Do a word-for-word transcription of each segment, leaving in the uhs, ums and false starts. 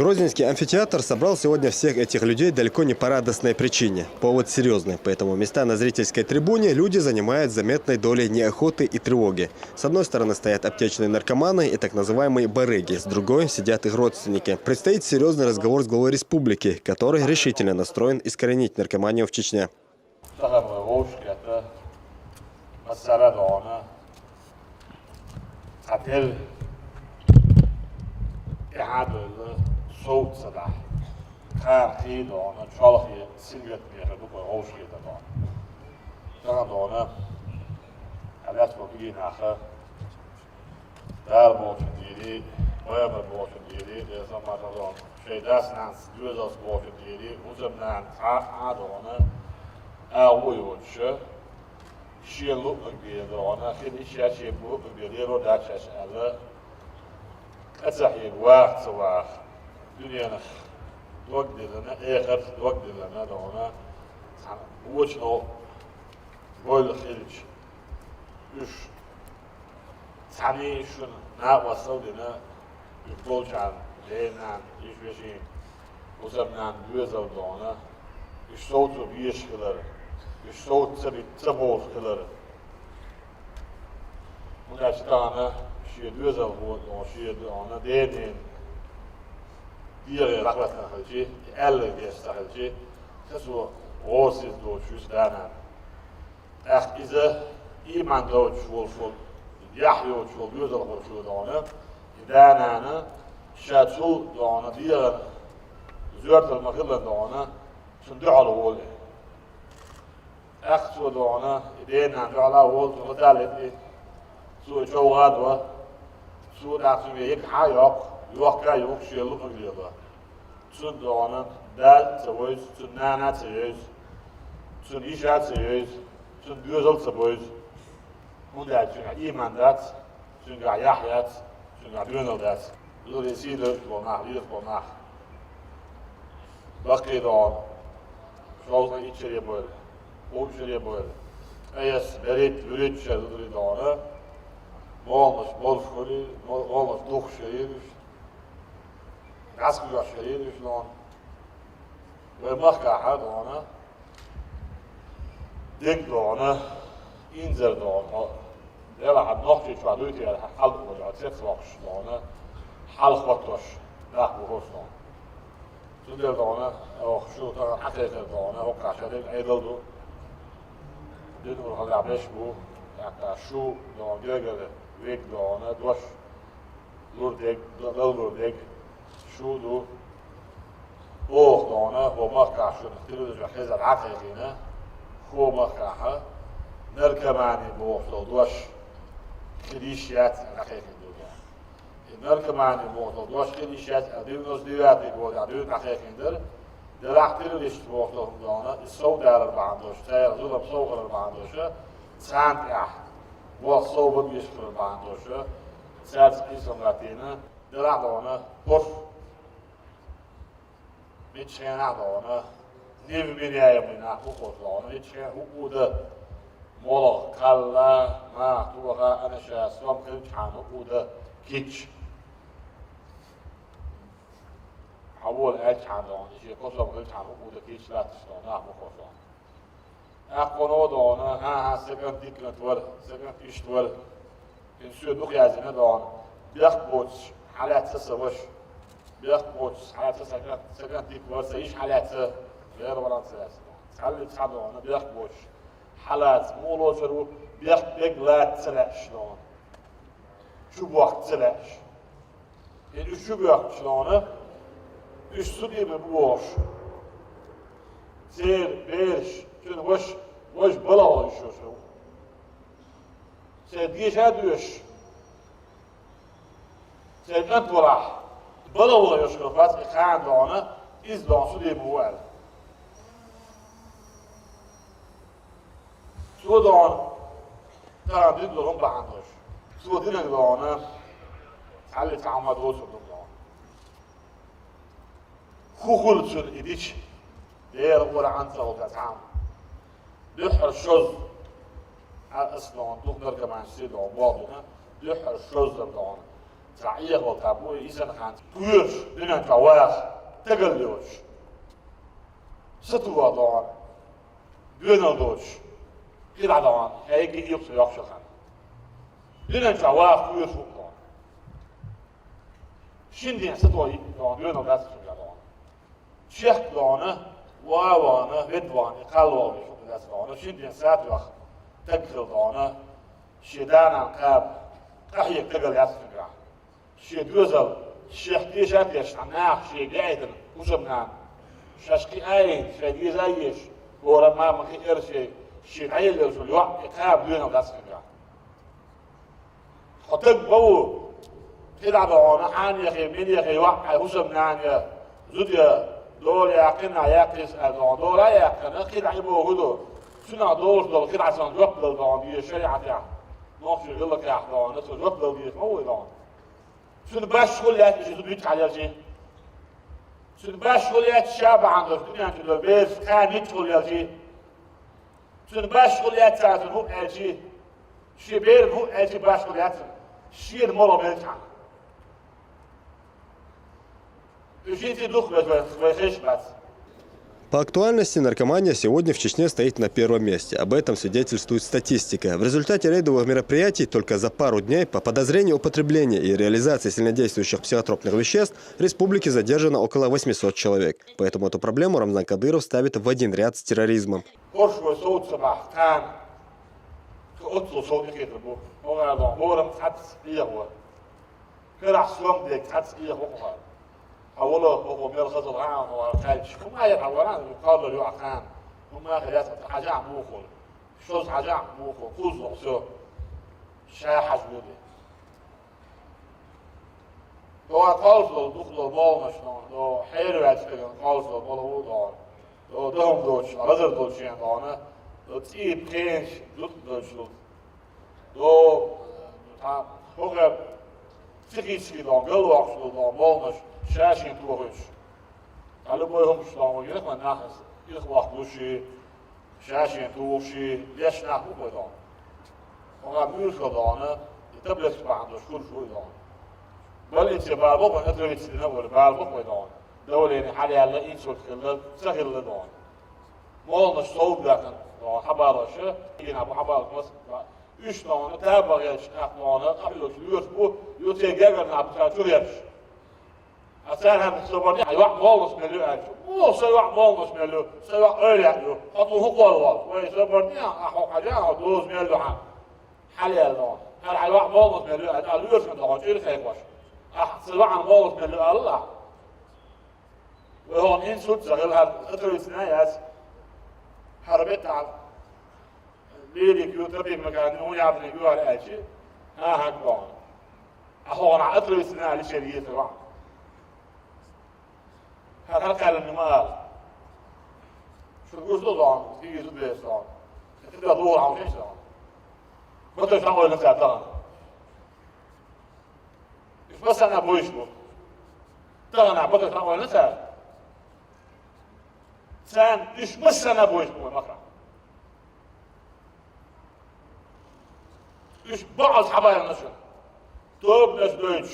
Грозненский амфитеатр собрал сегодня всех этих людей далеко не по радостной причине. Повод серьезный, поэтому места на зрительской трибуне люди занимают с заметной долей неохоты и тревоги. С одной стороны стоят аптечные наркоманы и так называемые барыги, с другой сидят их родственники. Предстоит серьезный разговор с главой республики, который решительно настроен искоренить наркоманию в Чечне. Цхьа хӀама вовшахкхетта, массара а догӀана, цхьа тел тӀехьа а дойлла, совца дахь, кхара хий догӀана, чолхе сингат меха дукха вовшахкхетта догӀана. Цхьа хӀама догӀана, Аллас бо кигий наха, Дала бохучун дийри, пайхамар бохучун дийри, Дала салам-маршал хилда цунна, шоай дас-нанас доьзалца бохучун дийри, узам-нана цхьа а догӀана, агӀо йоцуша, шен луъург бен догӀана, хила йиш яц шен луъург бен, лелор дац шаьш аьлла, къа ца хьега, ваха ца ваха, дуьненах дог диллина, эхартах дог диллина догӀана, цхьана вочу новкъа бойла хилча, уьш цхьаьний шуна накъостал а дина, уьш болчарна, ден-нана, йиша-вешин, узам-нана доьзал догӀана, уьш совцо безаш хилар, уьш совца ца бит-, ца бовлуш хилар. ХӀунда аьлча тахана шен доьзалхо догӀана, шен догӀана, ден-ненан дегӀе лакхваьттина хилча, и аьлларг деш ца хилча, ца цо гӀо-сиз доцуш вуьсу да-нана. ТӀаккха иза ийман доцуш волуш волу, яхь йоцуш волу доьзалхо шу догӀана, и да-нана ша цул догӀана дегӀана зоьртал ма-хиллара догӀана, цунна дуьхьал волу. ТӀаккха цо догӀана, и ден-нана дуьхьал а волу, цунна гӀаталла и, цо и човгӀа а до, цо тӀаккха цуьнга екхахьа а йоккху, йохка а юхку, шен луъург лело. Цунна догӀана да а ца вевза, цунна нана а ца евза, цунна йиша а ца евза, цунна доьзал а ца бевза. ХӀунда аьлча цуьнгахь ийман дац, цуьнгахь яхь яц, цуьнгахь доьналла дац. Лури сий лоьцуш болу нах, лоьцуш болу нах. Баккхий догӀана, шовзткъе итт шаре бойла, кхузткъа шаре бойла. Ткъе исс, берхӀитта, вуьрхӀитта шара лури догӀана. Молханаш болуш хуьлий, мол-, молханаш духкуш хилийла уьш. ДӀасакхоьхьуш хилийла уьш догӀана. Вай махкахь а догӀана, дерг догӀана, инзар догӀана, хьо, делахь а Нохчийчохь дуй те аьлла, хьалха вахана, цец воккхуш догӀана, хьалха хӀоттош нах бу хӀорш догӀана. Цундела догӀана, оха шу тахана хьакхайкхар догӀана, хӀокхахь ша дерг Ӏедал ду. Динан урхаллехь беш бу, тӀаккха шу догӀана, гергара вег догӀана, дош лур дерг, лаллур дерг шу ду. Оха догӀана, хӀо махкахь шуна телевизор хезар хьакхайкхийна, хӀо махкахь а наркомани бохуш долу дош хила йиш яц аьлла хьакхайкхийна ду. И наркомани бохуш долу дош хила йиш яц аьлла девяносто девятый годехь дуьйна хьакхайкхийна дара, делахь а террористаш бохуш долу хӀума догӀана, и совдалар бахьана долуш, церан зулам совхалар бахьана долуш, царна тӀехь болх сов бан беш хилар бахьана долуш, цаьрца къийсам латтийна, делахь а догӀана, хӀорш мичча хенахь а догӀана, невменяемый нах бу хӀорш догӀана, мичча хенахь хӀуъу дан, молха кхалла, маха тоха, анаша, сом хилчхьана хӀуъу дан кийча. Хьан вола аьлчхьана догӀана, шен кхо сом хилчхьана хӀуъу дан кийча латташ догӀана, нах бу хӀорш догӀана. ТӀаккха вон а догӀана, хӀан-хӀа, сан кӀант дика кӀант вара, сан кӀант иштта вара. ХӀинца соьга дукха яздина догӀана. Бехк боцуш хьалаьцна сан ваша. Бехк боцуш хьалаьцна сан кӀант, сан кӀант дика вара, сан йиша хьалаьцна, вера варан ца лаьцна. Цхьалли цхьа догӀана, бехк боцуш хьалаца, муха лоцур ву, бехк берг лаца ца лаьаш догӀана. Чу бохка ца лаьаш. И уьш чу боьхкуш догӀана, уьш суде бан бу бохуш. Церан бераш, цуьнан ваша, важа балагӀа йолуш йолуш ву. Церан деша а доьшуш, церан кӀант валахь, балагӀа йолуш хилла вац и кхана догӀана, иза догӀана суде бан бу аьлла. Цо догӀана, тахана дина долу хӀума бахьана долуш. Цо динарг догӀана, цхьалли цхьа хӀума доцург ду догӀана. ХӀун хуьлу цунна и дича, Делан къуръан цӀа хӀума цхьа хӀума. Дуьххьара шозза, а, аса догӀана, дукха наркоманаш сий догӀана, боху дина, дуьххьара шозза догӀана. Цхьа Ӏехавала табу, иза хан кхоьруш, дуьнен чохь ваха, стагал йоцуш. Сатуьйхьа догӀана, доьналла доцуш, кхидӀа догӀана, хьайга а йоккха йоккхуш хан. Дуьнен чохь ваха кхоьруш ву догӀана. Шина ден сатуьйхьа догӀана, доьналла дац цуьнга догӀана. Чехка догӀана, ван вогӀана, вед вогӀана, и кхалла вогӀана, и хӀума дац догӀана, шина ден сатуьйхьа стаг хила догӀана, шен да-нана кхаба, къахьега стагал яц цуьнга. Шен доьзал, шех теша а тешна, наха шега яийтина хӀусамнана. Шаьш кхин а йина, шайн деза а еш, хӀора мама кхин а эр шен, шен дӀаеллалц йоӀ, и кхаба доьналла дац хьуна. Хьо стаг ма ву, кхидӀа догӀана, хьанехе, минехе йоӀ хьайн хӀусамнана я, зуда я, дола яьккхина, яьккхина аьлла догӀана, дола а яьккхина, кхидӀа и боху ду. Цунах долуш долу кхидӀа санна жоп дала догӀана, деза шариӀатехь, нохчийн гӀиллакхехь догӀана, цо жоп дала дезаш ма ву и догӀана. Цуьнан башхалла яц иза зуда мичахь лелчий. Цуьнан башхалла яц ша бахьана долуш дуьнен чу долу бераш кхана мичахь лелчий. Цуьнан башхалла яц цара цунна хӀуъа аьлчий. Шен берана хӀуъа аьлчий башхалла яц цуьнан. Шена моло мелчахьана. Уьш хӀинца а дукха беза вай, вай хезаш бац. По актуальности наркомания сегодня в Чечне стоит на первом месте. Об этом свидетельствует статистика. В результате рейдовых мероприятий только за пару дней по подозрению употребления и реализации сильнодействующих психотропных веществ в республике задержано около восьмисот человек. Поэтому эту проблему Рамзан Кадыров ставит в один ряд с терроризмом. ХӀорш вай совцамахь кхана, кхин оццул сов тӀекхетар бу. ХӀора хӀорам цхьацца Ӏехо. Карахь сом дерг цхьацца Ӏехо хӀара. Хьан вала хӀокхо мел хазал гӀана хӀара кхаьчча. ХӀума яр хьан вара, кхаллар ю ахь кхана. ХӀума хир яц хьажахь мухула. Шозза хьажахь мухула. Кхузза всё. Ша хьажа вуьлу. ДогӀа кхаллаш долу, дукха долу молханаш догӀа, догӀа хьераваьллачу стеган кхаллаш долу моло ву догӀа. ДогӀа дахам доцуш, лазар долчу шен догӀана, догӀа цӀийпа хенаш, зуда доцуш долу. ДогӀа, цхьа, хӀокхара психически догӀа, галвоккхуш долу догӀа молханаш, ша-шен тохуьйтуш. Ткъа любой хӀуманаш догӀа, вай гина вайн нах, ирх воккхуш, ша-шен тухуш, леш нах бу вай догӀа. Хьо муьлхха догӀана, и таблеткаш бахьана долуш хуьлуш ву и догӀана. Больнице бала боху вай, отравиться дина а вара, бала боху вай догӀана. Давление хьалаяьлла, инсульт хилла, ца хилла догӀана. Молханаш совдаьккхина догӀана, хьабалош, дийнахь бу хьабалош, мас-, уьш догӀана, таба гӀерташ нах догӀана, къахьоьгуш лоьраш бу, юха церан гергара нах бу цара чу гӀерташ. Ткъа цара хӀара собар дехьа, йоӀ молханаш мел ю аьлча. Муха сан йоӀ молханаш мел ю, сан йоӀ эвлаяъ ю, хьо тхуна хӀун кхолла волу? Вай собар дехьа, ахьа хьо хьажа, хьо доза мел ю хьан? Хьалаяьлла догӀана. ХӀара хьан йоӀ молханаш мел ю аьлча, ала лоьраш сан догӀана, чӀир хехош. Ахьа сан йоӀан молханаш мел ю алал ахьа. Вай хьуна инсульт ца хила, хӀара отравиться дина а яц. ХӀара беттахь лирик ю, тапик макан ю, хӀун яхьарниг ю хӀара аьлча, хӀан-хӀа боху. Ахьа хьуна отравиться дина аьлча, шен еза ваӀ. ХӀара хьалакхаьллина ма ала. Шу гуш ду догӀана, кхин еза беса догӀана. КхидӀа лугӀур хьан хиш догӀана. Баташ хьан ойла ца тахана. Уьш массарна а буьйш бу. Тахана баташ хьан ойла цара. Царна уьш массарна а буьйш бу вай махкахь. Уьш бакъаза хьабаьлла шуна. Тобанаш дойтуш,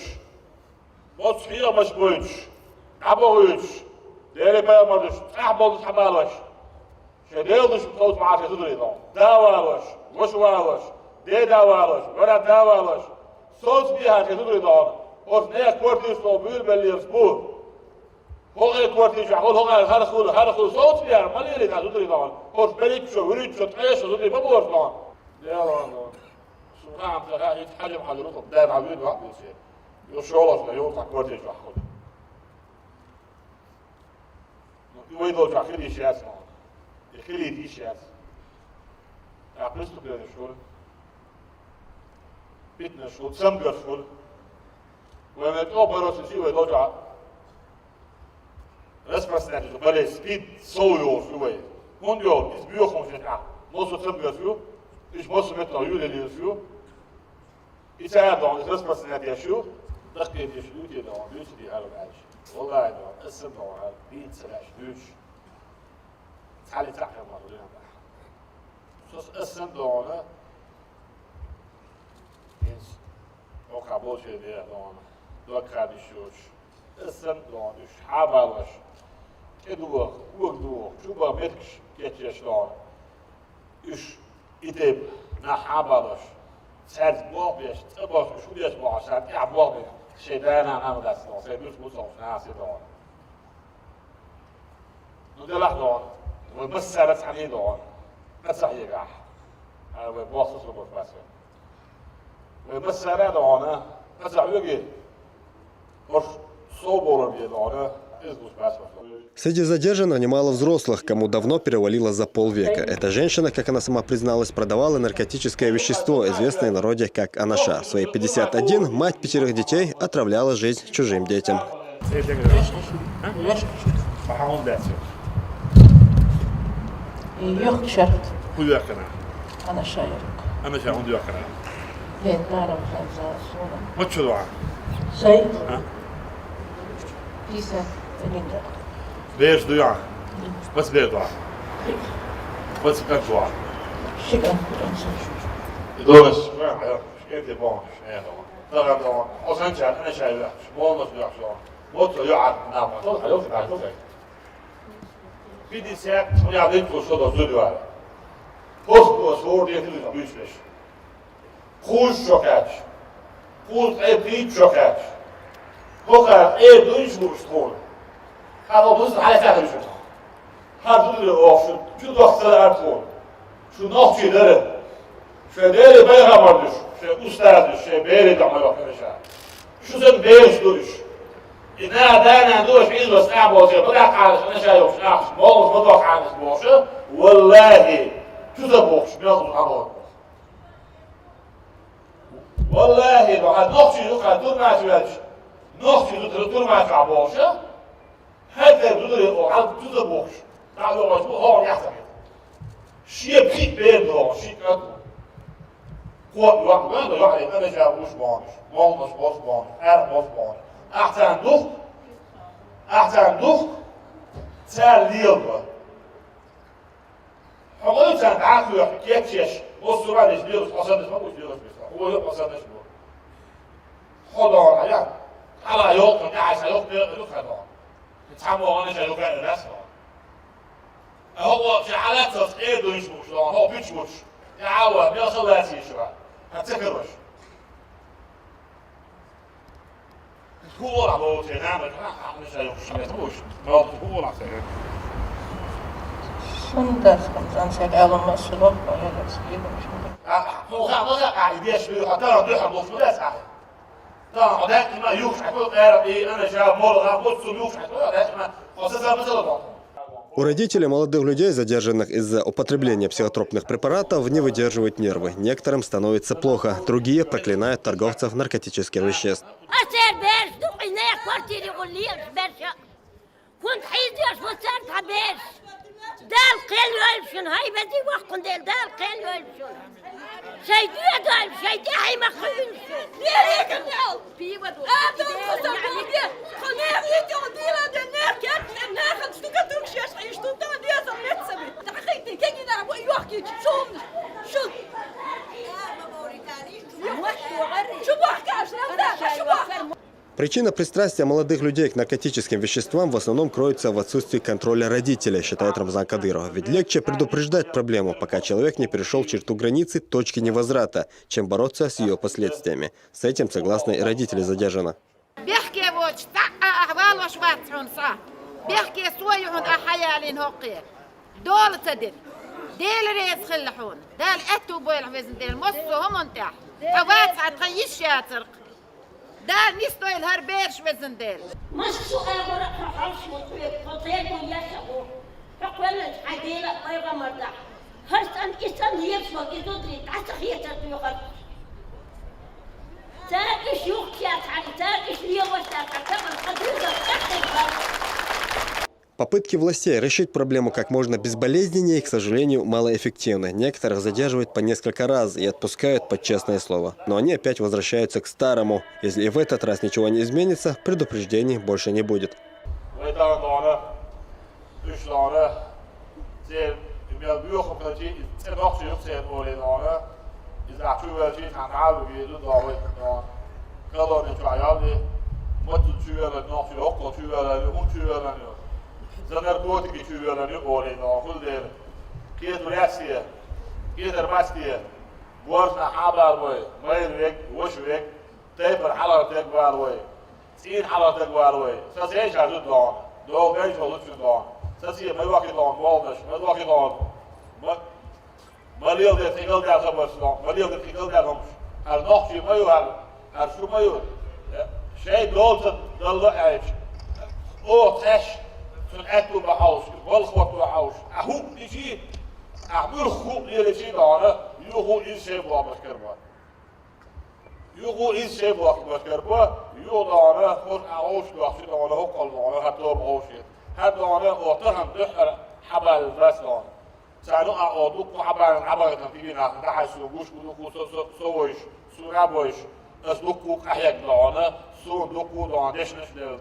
моцу хьехамаш бойтуш, дӀабохуьйтуш, Делан пайхамарш, цӀахь болуш хьабалош. Шайн Делан душман совца бахьара шайн зударий догӀана. Да валош, ваша валош, деда валош, вара да валош. Совца бахьара шайн зударий догӀана. Оцу нехан квартираш тхо буьйлабеллераш бу. ХӀокхуьнан квартираш, хӀокхуьнан хӀара хуьлу, хӀара хуьлу, совца бахьара, ма лелийта зударий догӀана. Оцу берриг а шо, вуьрхӀитта шо, ткъе шо зударий ма бора догӀана. Делан догӀана. Субхьана Тахьа, хӀинца хьажам хьажа руху, дай хьан вуьйла ваъ вуьйла шен. Йо шолгӀачу дан йолу цхьа квартираш ваххуьлу. Ну, и вай долчохь хила йиш яц ма. И хилийта йиш яц. ТӀаккха преступленеш хуьлу. Питанаш хуьлу, цамгарш хуьлу. Вай вайн тӀо барош и вай долчохь распространяться болезнь, СПИД, сов йолуш ю вай. ХӀунда йолу? Иза боьха хӀуманаш тӀехь. Массо цамгарш ю, уьш массо меттехь юьйлалелаш ю. И цара догӀана, иза распространяться еш ю, даккхийдеш ю, те догӀана, дуьйцу де аьлла аьлча. Валлахьи догӀана, аса догӀана, дийца ца лаьаш дуьйцуш. Цхьалли цхьаъ хир ма ду дуьнен тӀехь. Со аса догӀана, хӀинца, окха болчеран дера догӀана. Дог кхаьбдеш йоцуш, аса санна дона уьш хьабалош, тӀедуха, кога духа, чу баха меттигаш кечъеш дона. Уьш и тайпа нах хьабалош, цаьрца болх беш, цӀа бохуш, уьш хӀун деш бохуш, царна тӀехь болх беш, шайн да-нана ма дац дона, шайн дуьхьа муцалгӀаш нах ца дона. Ну, делахь дона, вай массара а цхьаьна дона, аса хьегахь. Ара вай бохсуш ло бац вай. Вай массара а дона, аса хьоьге, ош собором е дона, иза луш бац вай. Среди задержанных немало взрослых, кому давно перевалило за полвека. Эта женщина, как она сама призналась, продавала наркотическое вещество, известное в народе как анаша. В свои пятьдесят один мать пятерых детей отравляла жизнь чужим детям. Юхк шарт. ХӀун доьхкана? Анаша юхк. Анаша хӀун доьхкана? Лен дарам ханза суна. Мачу дуа? Сай? А? Пятьдесят один. Бераш дуа? Бац бераш дуа? Бац кӀант дуа? Ши кӀант. Донаш, шкете бон, шкете бон. Таган дон, озанча, анаша юхк. Молмас юхк. Моцо юхк, нама. Сол хьайо, хьайо. Пятьдесят, я дин цо шо до зудвара. Кос до сор де ты бюшвеш. Куш шо кач. Куш ай пит шо кач. Хоха ай душ буш тон. Хало бус хала сахар шо. Хадур охшун. Чу дохсар артон. Шу нохчи дара. Шайн Делан пайхамар ду уьш, шайн устаз ду уьш, шайн берийн тӀехь ма йохкара ша. Шу сан бераш ду уьш. И наха да-нана ду аша, иза аса а боций, бара кхараш, анаша йохуш, ахча, молуш ма доху хьанаш бохуша, валлахӀи, чу ца бохуш, мел хӀума хьан боху. ВаллахӀи, ду хьан нохчий ду, хьан турмаш ваьлча, нохчий ду, турмаш ваьлча бохуша, ХӀара тера зударий оха хьал дуза бохуш, дӀа а йогӀуш бу, хӀора яхь ца хета. Шен пхиъ бер догӀу, ши кӀант ву. Кхо а йоӀ, ван а йоӀ, ай, къамел ша вуш бохуш, моллаш бос бохуш, аьрха бос бохуш. Ахь царна дух, ахь царна дух, цара лела ба. Хьо гӀой царна дӀа а хоьхку, кечъеш, массо а ваннаш лелаш, хьо саннаш ма бу уьш лелаш бесса. Хьо вай хьо саннаш бу. Хьо догӀу хьаян, хьала йолкху, тӀаьхьа ша йоху бер а ю хьан догӀу. Цхьаммо ванна ша йоху бер а дац догӀу. Хьо гӀо ша хьалаца ас къера дуьйш бу уьш догӀу, хьо буьч буч. ТӀаьхьа ван, мел ша лаца йиш ван. Хьан ца карош. ХӀун олахь боху шен нана, хьан хьан ша йохуш мета бу уьш? Боху, хӀун олахь ша йохуш? Шун дас хӀун цӀан ша гӀалам ма шу боху, я дас гӀалам шу. А, хьо ха, ма ха, а, и деш бу, хьан тара дуьхьа бохуш ма дац ахь. Тара хьо даьккхина юхуш хьан, хьо къера, и ана ша мол, а, хьо цу юхуш хьан, хьо даьккхина, хьо са, са, ма ца ла боху. У родителей молодых людей, задержанных из-за употребления психотропных препаратов, не выдерживают нервы. Некоторым становится плохо, другие проклинают торговцев наркотических веществ. Ас церан бераш ду, и нехан квартире гӀо лелаш берша. ХӀунда хьийзош ву царна тхан бераш? Дала кхел йойла шуна, хӀай вези воккхун Дела, Дала кхел йойла шуна. Шайн доьдойла, шайн тӀаьхье ма хуьйла шу. Дерриг а мел! Пиво ду. А, дон, хӀусам бу де. Тхо нехан йитӀа дийла де, нехан кечъян, нехан штукатурка шеш хьийш ду, тхо деза меца бе. ДӀахайти, кегина бу йохкич, шун, шун. Шу бахкаш, рамда, шу бахкаш. Причина пристрастия молодых людей к наркотическим веществам в основном кроется в отсутствии контроля родителей, считает Рамзан Кадыров. Ведь легче предупреждать проблему, пока человек не перешёл черту границы точки невозврата, чем бороться с её последствиями. С этим согласны и родители задержанных. Бехке воцуш, цхьаъ а ахь валош вац хьуна схьа. Бехке со ю хьуна ахь хьаялийна хӀокхе. Дола ца дина. Дела реза хилла хьуна. Дала аьтту бойла хьан, везан Дела, массо а хӀуманна тӀехь. Хьан вац хьан тхан йиш яцарх. Дала нисдойла хӀара бераш, везан Дела. Массо а агӀора хьо хьовсал хьоьга, хьо тхоьга яхь а гӀо. Хьо кхоьллинчу хьайн Дела а, пайхамар дахь. ХӀара цӀан, и цӀан лелаш волу и зударий дӀа ца хетар доьхура. Цара иша юхкучаьрца хьаьжна, цара иша лелош цаьрца хьаьжна, тхан дуьйцург тӀаьхьа бара. Попытки властей решить проблему как можно безболезненнее, к сожалению, малоэффективны. Некоторых задерживают по несколько раз и отпускают под честное слово. Но они опять возвращаются к старому. Если и в этот раз ничего не изменится, предупреждений больше не будет. Вай тахана дона, уьш дона, церан мел боьхам хилчий, иза цӀе нохчий ю церан олий дона, иза ахь чу вевлчий, цхьана Ӏалуге ду догӀу дона. Колони чохь йоллий, Чувеллан, нохчий хӀокхо чувеллан ю, хӀун чувеллан ю? За наркотики чувеллан ю олий, нохчий хӀул дера. Кхетар ясте, кхетар масте, боаршна хьабар вай, майра вег, ваша вег, тайпара хьалхара таг вар вай, цӀийна хьалхара таг вар вай. Са сей ша зуд дона, долгай шо лучун дона. Са сей май вахи дона, болнаш, май вахи дона. Ма Ма леладе тхи галдаьр хабарш дон, ма леладе тхи галдаьр хабарш. Ар нохчий ма ю, ар, ар шу ма ю. Шей долца далла айч. О, тхеш, цун аьтту ба хьовш, балхот ба хьовш. А хӀуъ дичи, а муьрх хӀуъ леличи дона, ю хӀуъ из шей бохмаш карба. Ю хӀуъ из шей бохмаш карба, ю дона, хӀур а хьовш дохчи дона, хӀокхал дона, хӀа тоба хьовш. ХӀа дона, о, тахан дуьххьара хьабалла бас дона. Царна а о дуккха хьабаран хьабарган тиги нах, дахьаш су гуш бу дуккха со, со, со войш, су рабойш, ас дуккха къахьег дона, су дуккха дона, дешнаш лел,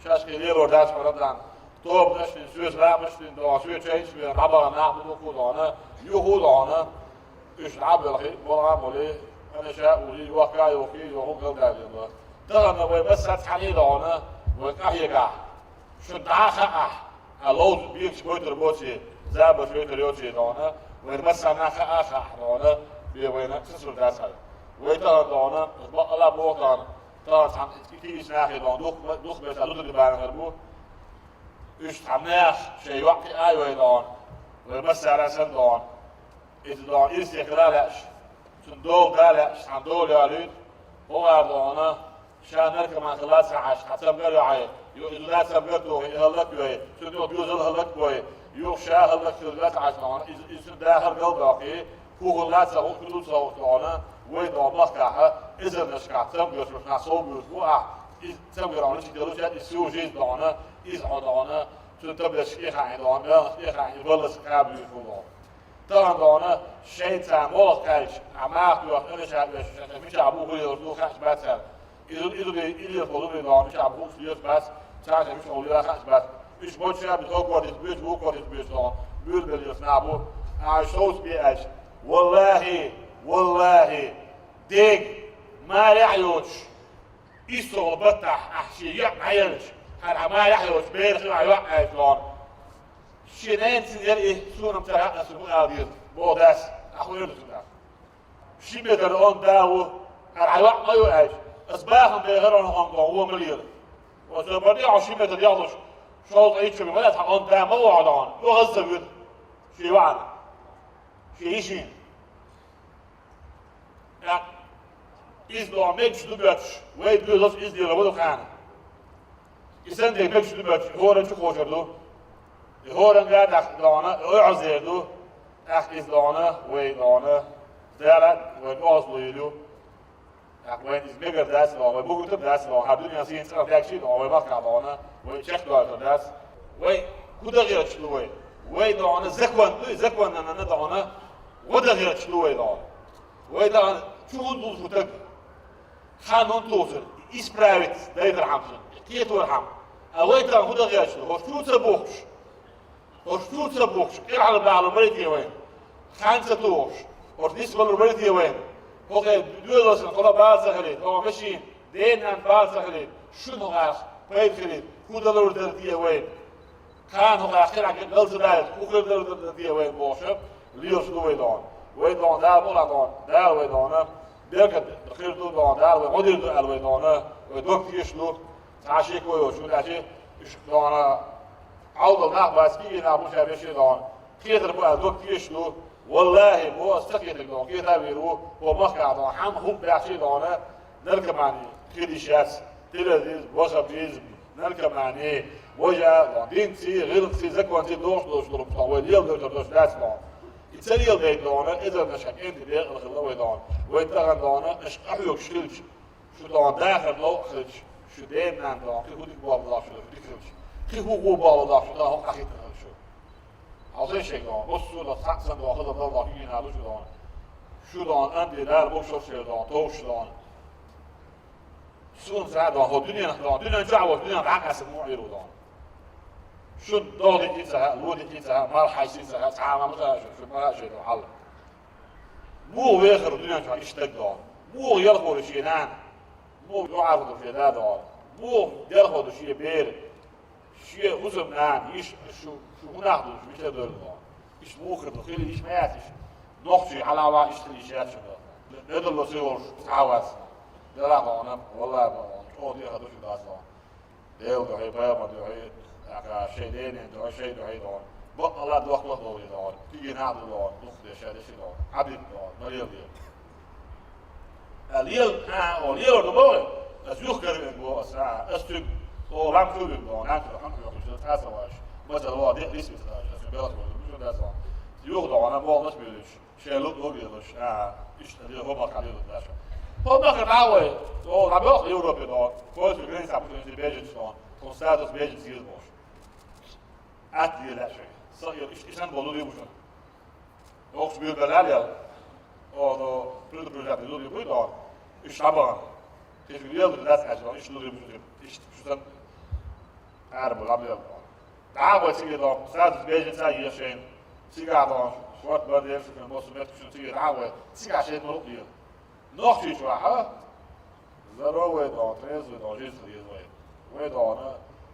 шашки лелор дац хьора дан. Тобнаш дин, суьс рабаш дин дона, суьс чайш бен, хьабаран нах бу дуккха дона, юху дона. Уьш хьабелхи, бола боли, ана ша ули, юхка, юхи, юху галдалила. Тахана вай басац хьани дона, вай къахьегахь. Шун дӀа а хаахь, а ловза бегаш гойтар боций, забар шойтар йоций дона, вайна массарна хаа а хаахь дона, бе вайна цацур дацахьара. Вай тахана дона, бакъала бохтана, тахана цхьан китийс нахе дона, дух, дух беса дудар баьннар бу. Уьш цхьа нах шей йоаккхи ай вай дона, вай массара сан дона. Иза дона ирсе хила лаьаш, цун дола да лаьаш, цхьан дола йоалуьйту, хӀора дона, ша наркоман хила ца хьаш, хьа цамгар йоӀе, ю иза да цамгар тухи, и хӀаллак йой, цун юха доьзал хӀаллак бой, юха ша хӀаллак хила ца хьаш дона, иза, иза цун да хӀара галдоккхи, хӀу хӀалла ца хӀу, хӀу ца хӀу дона, вай дона махкахьа, изарнашкахь цамгар шуш нах сов буьрс бу ахь, иза цамгар хьона чу делуча, иза су жизнь дона, иза хьо дона, цун таблетка тӀехаьхьи дона, мелах тӀехаьхьи, баллас кхаба юьйш бу дона. Тахана дона, шайн цхьа молха кхаьча, а мах тоьхна, ана ша веш, ша мича бу хуйла ду хач бацар. Изу, изу бе, изу бе, изу бе дона, мича бу хуйла бац, цхьа ша мича хуйла хач бац. Уьш боча бит окордит бит, окордит бит дона, бюр бел юс набу. А шоус бе ач. Валлахи, валлахи, дег, маря йоч. Иссо баттахь, ахь шен йоӀ Ӏаелча, хӀара хьан ма яхь йоцу бер хила йоӀ аьлла дона. Шен ненацин яра и, суна-м ца хаьа, аса бу ала деза, боху дас, ахь вуьйр ду цунах. Ши метр он да ву, хӀара хьан йоӀ ма ю аьлча, аса бахам бехар он, он дон, вон ма лела. Оцо бан дехьа ши метр яхлуш, шовзткъа иччо ма лаьа хьан он да ма вогӀу дона, ву хаза ца вуьйр. Шен йоӀана. Шен йишина. ТӀаккха иза догӀу мегаш ду боьттуш, вай доьзалш иза дела вала хана. И санна дерг мегаш ду боьттуш, хӀоранна чу кхочур ду. И хӀоранга а тӀаккха догӀана, и ойхьазер ду. ТӀаккха иза догӀана, вай догӀана, Дала вай оазлуйла ю. ТӀаккха вайна иза мегар дац догӀана, вай бугуртар дац догӀана, хьан дуьнен сийна цӀарах даьгчий догӀана, вай махкахь догӀана, вай чекхдойтар дац. Вай хӀу дан гӀерташ ду вай? Вай догӀана, закон ду, и законна догӀана, гӀо дан гӀерташ ду вай догӀана. Вай догӀана, чу хӀун дуллуш ву таг? Хан хӀун тухур, исправить дайтар хьамсана, кхетор хьама. А вай тахана хӀу дан гӀерташ ду? ХӀорш чу ца бухкуш? ХӀорш чу ца бухкуш, къирхьал бахьалур бара те вайна? Хан ца тухуш, хӀорш нисвалур бара те вайна? ХӀокхе доьзалшна хӀора бала ца хилийта, хӀокху машин, ден-нанна бала ца хилийта, шуна хӀокхах пайда хилийта, хӀу далур дара те вайна? Кхана хӀокхах хирхьа галза далийта, хӀу хир далур дара те вайна бохуша, лелаш ду вай догӀана. Вай догӀана Дала мукъ лахь догӀана, Дала вай догӀана, беркат хир ду догӀана, Дала вай гӀо дийр ду аьлла вай догӀана, вай дог тешаш ду. Цхьа шеко йоцуш ву, аьлча, уьш догӀана, Ӏовдал нах бац, кӀиъ нах бу ша вешин догӀана. Кхетар бу аьлла дог тешаш ду. Валлахи, бо аса ца кхетарг догӀана, кхета а вийр ву, бо махкахь догӀана, хьан хӀума баьхчий догӀана, наркомани хила йиш яц, телезизм, вахабизм, наркомани, вожа а догӀана, динций, гӀиллакхций, законций дохуш долуш долу тохь вай леладойтур долуш дац догӀана. И ца леладайта догӀана, эзарнаш хьан кӀентий декъала хилла вай догӀана. Вай тахана догӀана, аша къахьоьгуш хилча, шу догӀана дахар новкъа хилча, шу ден-нанна догӀана, кхин хӀу дика болх бан догӀу шу, дика хилча. Кхин хӀу гӀо болх бан догӀу шу, догӀана хӀокху къахийтина хилча шу. Хьовсал шега догӀана, массо а догӀана, цхьаъ санна догӀана, хаза догӀана, догӀана. Шу догӀана, амди Дала бохуш шеран догӀана, товш догӀана. Суна ца догӀана, хӀо дуьненах догӀана, дуьнен чохь а волчу дуьненах дӀакъаьстина муха Ӏийр ву догӀана. Шун догӀа дитий ца хаьа, ло дитий ца хаьа, марха хьайсий ца хаьа, цхьа а ма хаьа шу, шу ма хаьа шайн догӀана хьал. Муха вехар ву дуьнен чохь иштта стаг догӀана? Муха ялхо ву шен нана? Муха дуӀа хир ву шен да догӀана? Бу делхо ду шен бер, шен хӀусамнана, йиша, шу, шу хӀун нах ду, шу мича долу доху. Иштта муха ду, хила йиш ма яц иштта. Нохчий хьалава иштта хила йиш яц шу доху. Медалло ца йолуш цхьа а вац. Дела хьуна, валла, чӀогӀа дехар ду шу дас доху. Дела дуьхьа, пайхамар дуьхьа, аха, шайн дена дуьхьа, шайн дуьхьа доху. Бакъалла дохкалах доху доху. Кхин нах ду доху, духу деш, ша деш доху. Хьабиб доху, ма лела дела. А лела, а, о, лела ду боху. Ас юха каравен боху ас, а, ас цуьнга, о, лам хӀу вин боху, нах ду, хьан хӀу вин, шу цхьа а ца ваш. Мацал воху, декъ дисвица, ас цуьнга белхаш воху, шу дац воху. Юха доху, ана боху, ас буьлуьйтуш. Шайн луъ луъ елаш, а, иштта де хӀуманах хьалийла даша. ХӀуманах дӀа а вай, о, дӀабоьлху Европе доху, Польша граница путинцы беженцы доху, тхуна статус беженцы еза бохуш. Атта лела шайн. Са ел, иш, ишан болу лийбушан. Дохуш бир белал ял. О, до, предупреждать лули буй доху. Иш шабан. Теш лел дац ач доху, иш лули буй. Иш, иш сан. Ара бу лаб ял. ДӀа а вай цига доху, статус беженца еза шайн. Цига доху, шорт бар дерш, босу мет куьшна цига дӀа а вай. Цига шайн мурукъ дела. Нохчийчу ахьа, здоровый доху, трезвый доху, жизнь хила еза вай. Вай доху,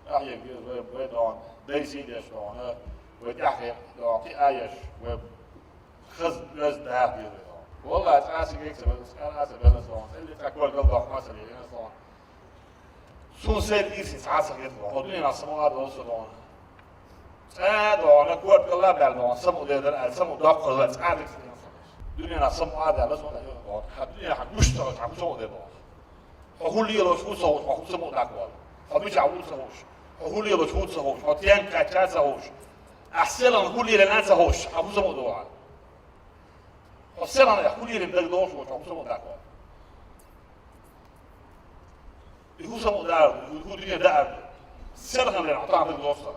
ахьега еза вай, вай доху, дай сий деш доху, вай тӀаьхье доху, кхиа еш, вай хаза, оьзда даха деза вай доху. Валлахь, цкъа а цига ца белла, цкъа а ца белла доху, цӀелли цкъа кор гал доху, масал ена доху. Цунна сайна ирсе цхьа а ца хета доху, хьо дуьненахь самукъа а долу со доху. Цкъа а доху, корта гала а баьлла доху, самукъа дер дара аьлла, самукъа доккхалла цкъа а дика ца дина со. Дуьненахь самукъа а даьлла, со доху, хьан дуьненахь гуш ца хилча, хьан хӀун самукъа дер доху. Хьо хӀун лелош хӀун ца хууш, хьо хӀун самукъа даккха волу. Хьо мичахь ву ца хууш, хьо хӀун лелош хӀун ца хууш, хьо стенга кхаьчча ца хууш. Ахь селхана хӀун лелийна а ца хууш, хьан хӀун самукъа доху. Хьо селхана хӀун лелийна дагадогӀуш волчу хьо хӀун самукъа даккха волу. И хӀун самукъа дара ду, хӀун дуьне даар ду. Селхана лерхьа тахана даг лоцу хилар.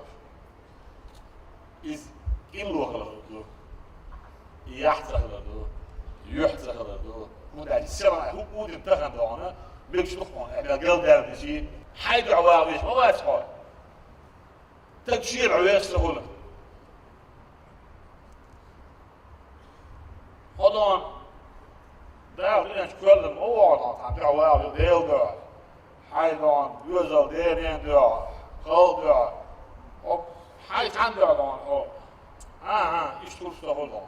Иза илло хилар ду. И яхь ца хилар ду. Юьхь ца хилар ду. ХӀунда аьлча селхана хӀун удина тахана дохана, мегаш ду хьуна, аьлла гал даьлла диши. Хьайн дуьхьа вагӀа веш ма вац хьо. Таг шера веш ца хуьлу. Хьо дон, Дала дуьнен чу коьллина ма вогӀу хьо, хьан дуьхьа вагӀа Дела дуьхьа. Хьайн дон, доьзал деррийн дуьхьа, халкъ дуьхьа. Хьо хьайн цхьанна дуьхьа дон хьо. ХӀан-хӀа, иштта хуьлуш ца хуьлу дон.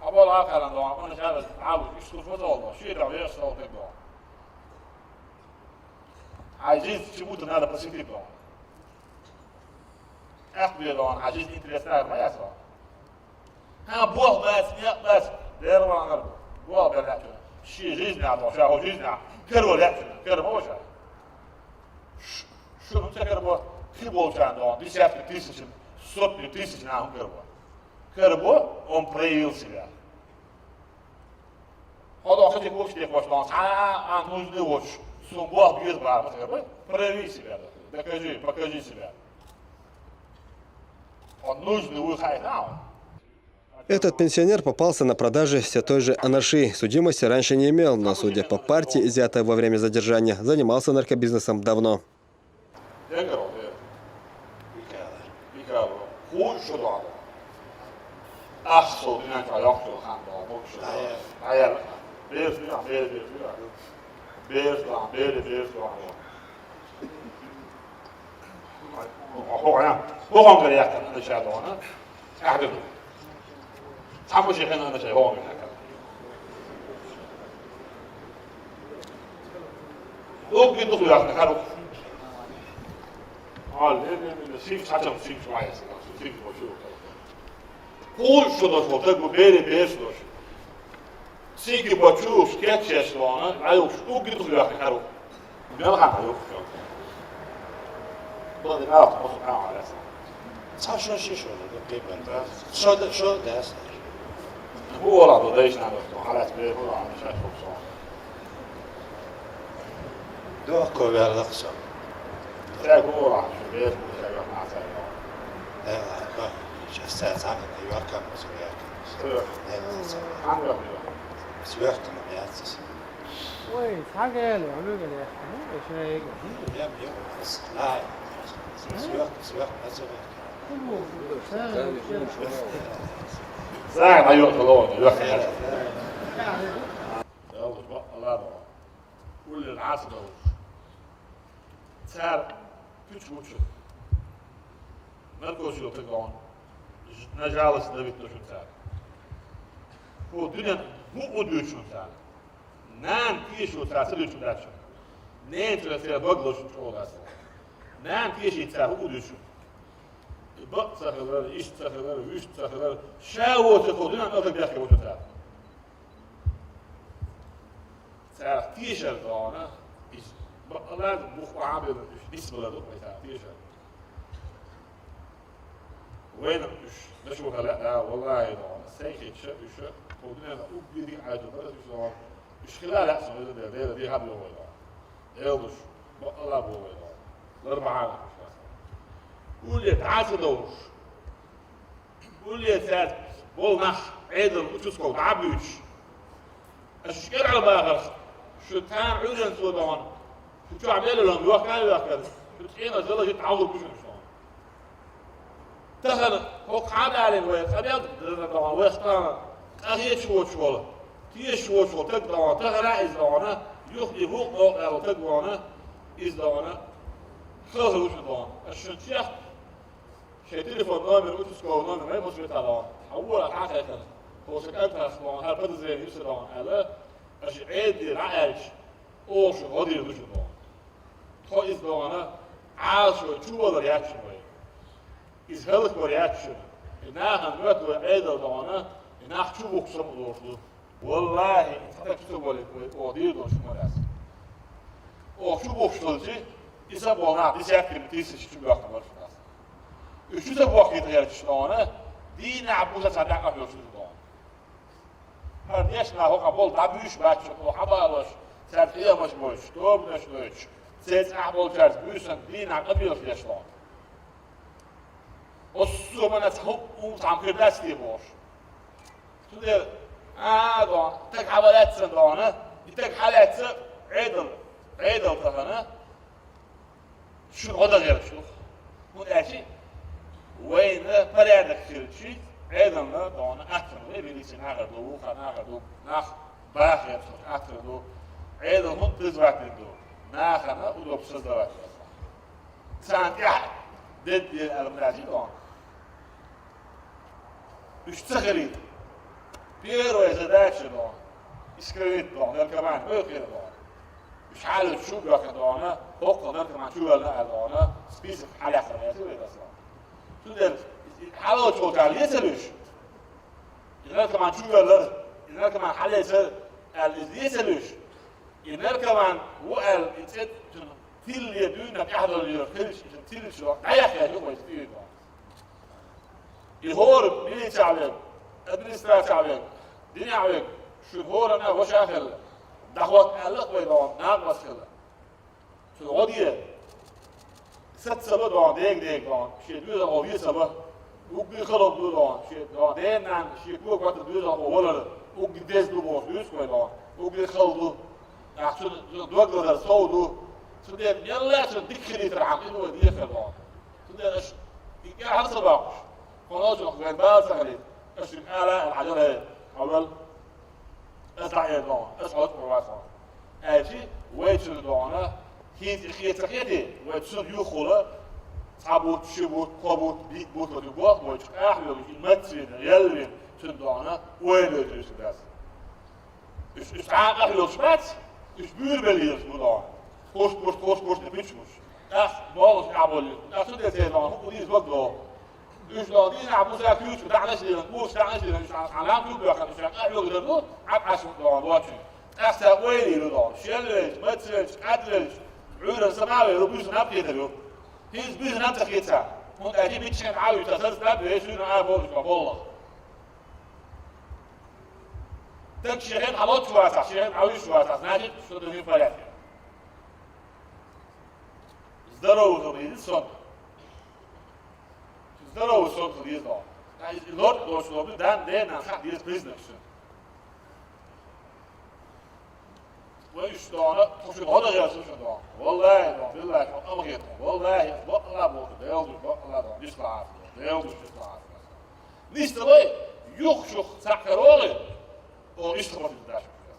Хьо болу а кхаьллан дон, хьуна шаьрра Ӏалуш, иштта хуьлуш ма ца хуьлу дон, шен дуьхьа веш ца хуьлу дон. Хьайн жизнь чему-то надо посвятить дон. ТӀаккха бен дон, хьан жизнь интересна ма яц дон. ХӀан, бох бац, некъ бац, дера ван ара. Бох бер лаьттина. Ши жизнь а дон, ша хӀо жизнь а. Каро лаьттина, каро ма ваша. Ш-, шу хӀун ца карбо, кхин болчарна дон, десятки тысяч, сотни тысяч нахана карбо. Карбо, он проявил себя. Хьо дон хазик вовчу тӀе кхочу дон, цхьа а нужда воцуш, суна бох беза бара ма ца карбо. Прояви себя, докажи, покажи себя. Он нужный вуй хайна. Этот пенсионер попался на продажи все той же анаши. Судимости раньше не имел, но, судя по парте, изъятой во время задержания, занимался наркобизнесом давно. Декаро, дер. Икала. Икала. Хуй шо догӀа. Ах, со динан чу йоккхачу хан догӀа, боккхачу хан догӀа. Даяр. Даяр. Берш догӀа, бер, бер догӀа. Берш догӀа, бер, берш догӀа. Хо, хо, я. Хо, хо, я, я, я, я, я. Ахьа ду. Цхьамма ши хенахь наче хӀома хӀаьта. Угги дукха яхна хӀара. Ал, ле, ле, ле, сив цхьацца сив вайс, сив бочу. Кул шу дош, вот так бы бери, беш дош. Сиги бочу, скетчеш лона, ай угги дукха яхна хӀара. Мел хьан хьан юххехь? Бала дина алахь, хӀусам хьан хьан лаьцна? Цхьа шо ши шо ду, кхин бен дац. Шо да, шо дац. ХӀу олахь ду дайшна ду, хьан лаьцна бер хӀу хьан шаьш хӀусам. Дохко верлах со. Цаьрга хӀу олахь, шу бер хӀу цаьрга хьан цаьрга. Э, ха, сейчас цаьрга цхьаьна юхкам, ма со юхкам. Э, ха, ца. Хьан юхкам? Юхкам яц. Ой, цхьа гӀеле, хьуна гӀеле, хьуна гӀеле, шайга. Ям, ям, ас, ай. Свёрк, свёрк, ас, свёрк. Зай, ма йоӀ, ло, йоӀ. Ялла, ма, Аллах, уллил Ӏаса долуш. Цара пуч гучу. Наркоз йолтаг вон. На жалость давить шуна цара. Хьо дуьнен хӀуъу дуьйцу шуна цара. Нана тешо цара ца дуьйцу дац шуна. Ненцара цара багло шуна чӀогӀа дац. Нана тешийца цара хӀуъу дуьйцу шуна. Бакъ ца хилар, иштта ца хилар, вуьшта ца хилар, ша воцург хьо дуьнен тӀа бехке ву шуна цара. Царах тешар догӀана, иза бакъалла бух бахьа белла уьш нисбалар ду вай царах тешар. Вайна уьш дашо хила а, валлахӀи догӀана, сайн хеташ уьш, кху дуьненах уггаре а Ӏаьржа бара уьш догӀана, уьш хила а лаьа со веза Дела, Дела дехьа бо вай догӀана. Дела душ, бакъалла бо вай догӀана. Лар бахьана уьш. Улле дӀа ца довш. Улле цаьрца болу нах Ӏедал участковый дӀа а буьйцуш. Аша шкӀерхьа бахарх, шу тхан Ӏуьйранна цо догӀана, шу чохь мел лам йохка а йохкана, шу цӀенах залажи дӀагӀур бу шуна догӀана. Тахана хӀокху хьан далийна вай къамел дара догӀана, вай тахана къахеташ воцуш волу, тешаш воцуш волу таг догӀана, тахана а иза догӀана, юха и вукху новкъа аьлла таг догӀана, иза догӀана, хаза ву шуна догӀана. Аша шуна чехка Шайн телефон номер, участковый номер вай муьлш витахь догӀу. Хьан вора хьан хетара? Хьо сан кӀантах догӀу, хьан подозрение ю сан догӀу аьлла, аша Ӏедале дӀа аьлча, оха шуна гӀо дийр ду шуна догӀу. Тхо иза догӀана, Ӏалашо чувалар яц шуна вай. Иза хӀаллаквар яц шуна. И нахана моьтту вай Ӏедал догӀана, и нах чу бухкуш самукъалуш ду. ВаллахӀи, и цхьа таг чу ца болийта вай, оха дийр долуш хӀума дац. Оха чу бухкуш хилча, и са болу нах десятками тысяч чу боьхкина бара шуна ас. Уьш чу ца бохкийта гӀерташ догӀана, дийнахь буса цхьа дакъа хьоьжуш ду догӀана. ХӀара дешна хӀокху болу дӀабуьйш бац шуна, оха хьабалош, цаьрца хьехамаш бойтуш, тобанаш дойтуш, цецахь болчаьрца буьйсанна дийнахь къамелаш деш догӀана. Оцу зуманца хӀуъу цхьаьна хир дац те бохуш. Цундела, а, догӀу, таг хьан валаьцна догӀана, и таг хьан лаьцна Ӏедал, Ӏедал тахана, шуна гӀо дан гӀерташ ду. ХӀунда аьлча вайна порядок хилча, Ӏедална догӀана атта вай милицин нахар ду, вукху нахар ду, нах баха гӀерташ аттар ду. Ӏедал хӀунда призвать дина ду? Нахана удобство создавать. Царна тӀехь дедде аьлла муьлхачий догӀу. Уьш ца хилийта. Первая задача догӀу. Искоренить догӀу, наркоман хӀоьхира догӀу. Уьш хьалаца чу а боьхкина догӀу, хӀокху наркоман чу ваьлла аьлла догӀу, список хьалаьцна веза вай даса. Цундела хьалаца волчарна лецалуьш. И наркоман чу ваьллара, и наркоман хьалаьцара аьлла иза лецалуьш. И наркоман ву аьлла, и цӀе цуьнан тилла дуьйна тӀаьхьадала йоьхуш хилча, иза тилла чу дӀаяхъян ю вай стига. И хӀора милицехь верг, администрацехь верг, динехь верг, шуьга хӀоранна а ваша а хилла, дӀахӀотта аьлла а вай догӀу, накъост хилла. Цуьнан гӀо де. Саца ца ба догӀу, дега-дега догӀу, шен доьзалхо вен ца ба. Уггар хала ду догӀу, шен догӀу, дена-нанна шен кога-котта доьзалхо валар, уггар деза ду бохуш дуьйцу вай догӀу, уггар хала ду. ТӀаккха цуьнан, цуьнан дог лазар сов ду. Цундела мелла а цуьнан дика хилийтархьама, и ду вай дехар догӀу. Цундела аша и кӀел хьала ца боккхуш, хьо нозух вайн бала ца хилийта, аша шуьга ала а аьлла хьажал, хьо вел. Аса дӀаэр догӀу, аса хьоьцу вацахь. Аьлча, вай цуьнан догӀана, хӀинца и хета ца хетий, вай цуьнан юххула, цхьа бутт, ши бутт, кхо бутт, биъ бутт вай ду боху, вай чу къахьоьгуш, и мацвина, ялвина, цуьнан догӀана, ойла йойтур ю сан дас. Уьш, уьш цхьа а къахьоьгуш бац, уьш буьйр белла езаш бу догӀана. Кхуш-кхуш, кхуш-кхуш, де пичмуш. ТӀаккха боллуш тӀехь боллуш. ТӀаккха цу тӀе церан хӀума дийца ваг догӀу. Уьш догӀу дийнахь буса куьйгаш дахьанаш дилан, курш дахьанаш дилан, уьш хьан лам чу боьхкина, уьш хьан къахьоьгур дар ду, Ӏад Ӏаш догӀу бочуьнга. ТӀаккха ца ойла йийр ю догӀу. Шел велча, маца велча, кӀад велча, Ӏуьйранна сама а вер ву, буьйсанна а кхетар ю. ХӀинца буьйсанна а ца хета царна. ХӀунда аьлча миччахьа Ӏа вуьйцу, сан стаг веш вуьйна а бохуш ма боллах. Так шен хен хьан лоцу вацахь, шен хен хьан вуьйш вацахь, значит, что-то не в порядке. Здоровый хила деза сонта. Здоровый сонта хила деза догӀу. Ткъа иза лорд доцу лорду дан, ден, нан хаа деза признак шуна. Вай уьш догӀана, тхо шуьга гӀо дан гӀерташ шу догӀу. ВаллахӀи догӀу, биллахӀи, хьо къамахетта. ВаллахӀи, бакъалла боху, Дела душ, бакъалла догӀу, диш лаӀаца догӀу, Дела душ, диш лаӀаца. Нисдалой, юха шух цхьаъ карагӀой, оха иштта хӀоттийта дац шуьга.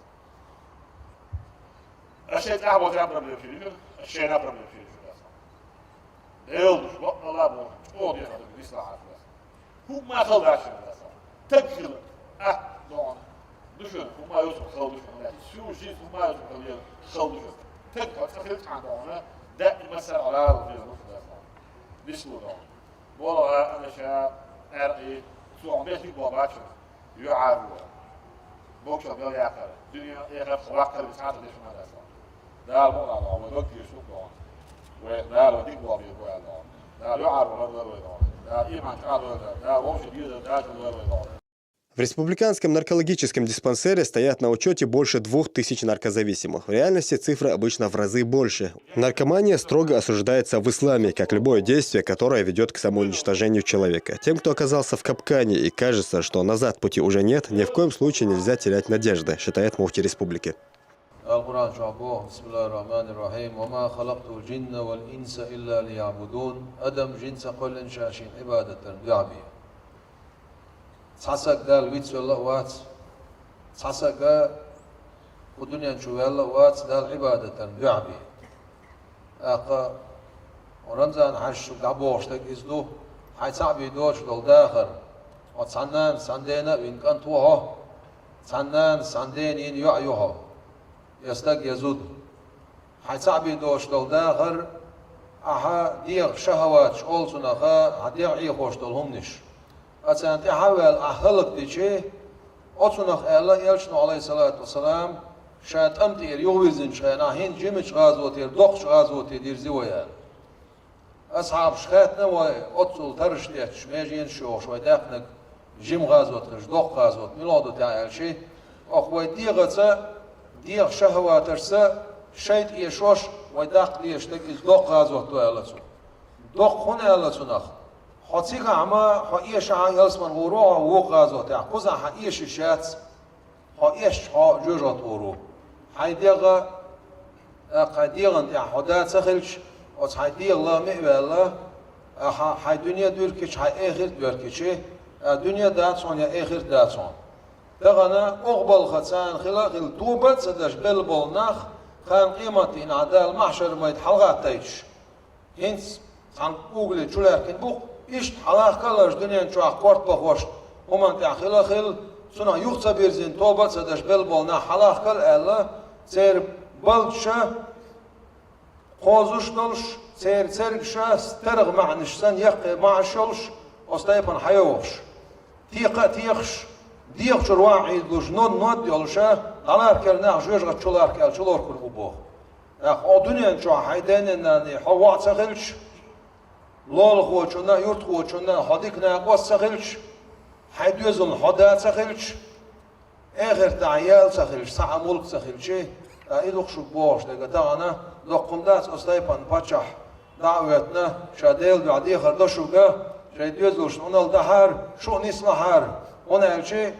Аш шайн тӀехь боза проблема хир ю, аш шайна проблема хир ю. Элдуш бакъала боху, чӀогӀа дехар ду дисла хьарф. ХӀума хала дашар даса. Таг хила. А, догӀана. Ду шуна, хӀума йоцу хала ду шуна. Всю жизнь хӀума йоцу хала ду шуна. Таг хила цӀа хила цхьана догӀана. Даима сара гӀалара хила даса. Дисло догӀана. Бола гӀа, ана ша, аьркъи, цу Ӏомехи боху бача. ЮьгӀар ву. Боккъал мел яккхара. Дуьнен, эхарт ваккхар ву цхьаъ деш ма дац. Дала мукъ лахь, вай дог тешаш ву боху. Вай Дала дика боху, вай Дала. Дала юьгӀар ву лар вай боху. Дала иман чӀагӀ вай Дала. Дала вовши деза дача вай вай боху. В республиканском наркологическом диспансере стоят на учете больше двух тысяч наркозависимых. В реальности цифра обычно в разы больше. Наркомания строго осуждается в исламе, как любое действие, которое ведет к самоуничтожению человека. Тем, кто оказался в капкане и кажется, что назад пути уже нет, ни в коем случае нельзя терять надежды, считает муфтий республики. Аль-Къуръан чохь боху: «Бисмиллахир-рахманир-рахим. Ва ма халакътул джинна вал инса илля лиябудун». Адам, жин ца кхоьллина ша шена Ӏибадат дарна дуьхьа бе. Цхьа саг Дала вицвелла а вац, цхьа саг кху дуьнен чу ваьлла а вац, Дала Ӏибадат дарна дуьхьа бе. ТӀаккха Рамзан-Хьаьжа шуьга дӀабохуш дерг иза ду, хьайн цхьаъ бен доцуш долу дахар, хьо цхьана нанас, цхьана дена а вина кӀант ву хьо, цхьана нанас, цхьана дена йина йоӀ ю хьо, я стаг, я зуда. Хьайн цхьаъ бен доцуш долу дахар, ахьа дегӀан шахьаваташ олу цунах, хьан дегӀ Ӏехош долу хӀуманаш. Ткъа царна тӀаьхьа а ваьлла ахь хӀаллакдичи, оцунах аьлла Элчано, Ӏалайхиссалату вассалам, ша тӀам тӀера юхавирзинчу хенахь, хӀинца жимачу гӀазотера доккхачу гӀазоте дирзи вай аьлла. Асхьабаш хаьттина вай, оццул тарраш тетташ, меженаш йохуш вай даьккхинарг жима гӀазот хилча, доккха гӀазот мила ду те аьлчи, оха вай дегӀаца, дегӀан шахьаваташца шайтӀа эшош вай даккха дезаш дерг иза доккха гӀазот ду аьлла цо. Доккха хӀунда аьлла цунах? Хьо цигахь ма, хьо эшахь ялсамане гӀур ву хьо вукху гӀазотехь, кхузахь хьан эшаш яц, хьо эшча хьо жоьжахате гӀур ву. Хьайн дегӀ, а, хьайн дегӀан тӀехь хьо да ца хилча, оцу хьайн дегӀан лахаме а ваьлла, а, хьан, хьайн дуьне а дуьркичи, хьайн эхарт а доьркичи, а, дуьне а дац хьуна, я эхарт а дац хьуна. Тахана оха балха царна хила а хилла, тоба а ца деш белла болу нах, кхана къематдийнахь Дала маьхьшар-майда хьалагӀаттайташ. ХӀинца цхьана угли чулаьхкина бу-кх, иштта хьалахка а лараш дуьнен чохь корта бахош, хӀуманна тӀехь хила а хилла, цунах юха ца бирзина, тоба а ца деш белла болу нах хьалахка а аьлла, церан балдаша кхозуш а долуш, церан цергаша старгӀа маьӀнаш санна яккхий маьӀаш йолуш, оцу тайпана хьайогӀуш. Текха а текхаш, дегӀ чуьра ван Ӏийдалуш, нод-нод а йолуша, дӀалархкера нах жоьжахати чу лархка аьлла, чу лоркур бу боху. ТӀаккха хьо дуьнен чохь хьайн дене-нанне хьо воӀ ца хилча, лулахочунна а, юьртахочунна а хьо дика накъост ца хилча, хьайн доьзална хьо да ца хилча, эхартахь ял ца хилча, цхьа а мулк ца хилча, ткъа и ду-кх шуьга бохуш дерг, тахана доккха хӀума дац, оцу тайпана паччахь дӀа а хӀоьттина, ша Делан дуьхьа дехар до шуьга, шайн доьзалшна Ӏуналла дахьара, шу а нислахьара, хӀунда аьлча,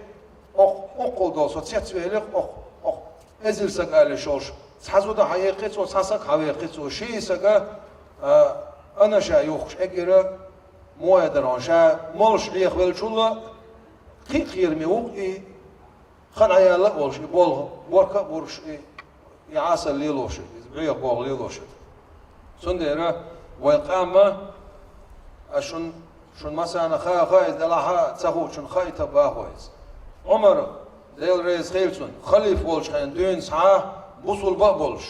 окх-, оккхул долу со цецвелира, окх-, окх-, эзар саг ала йиш йолуш, цхьа зуда хьан яьккхи цо, цхьа саг хьан ваьккхи цо, ши сага, а, ана ша юхкуш эгира, муха дара хьуна, ша молуш Ӏехавеллачул а кхин а кхераме ву-кх и, хан Ӏаяьлла а волуш и болх, борка а бурш и, и Ӏасал лелош, иза бӀеха болх лелош. Цундела вайн къам а, ас шун, шун массарна хаа хаийта делахь а, ца хуучун хаийта а бахо иза. Ӏумар, Дела реза хила цунна, халифа волчу хенахь дуьйна цхьа бусулба а болуш,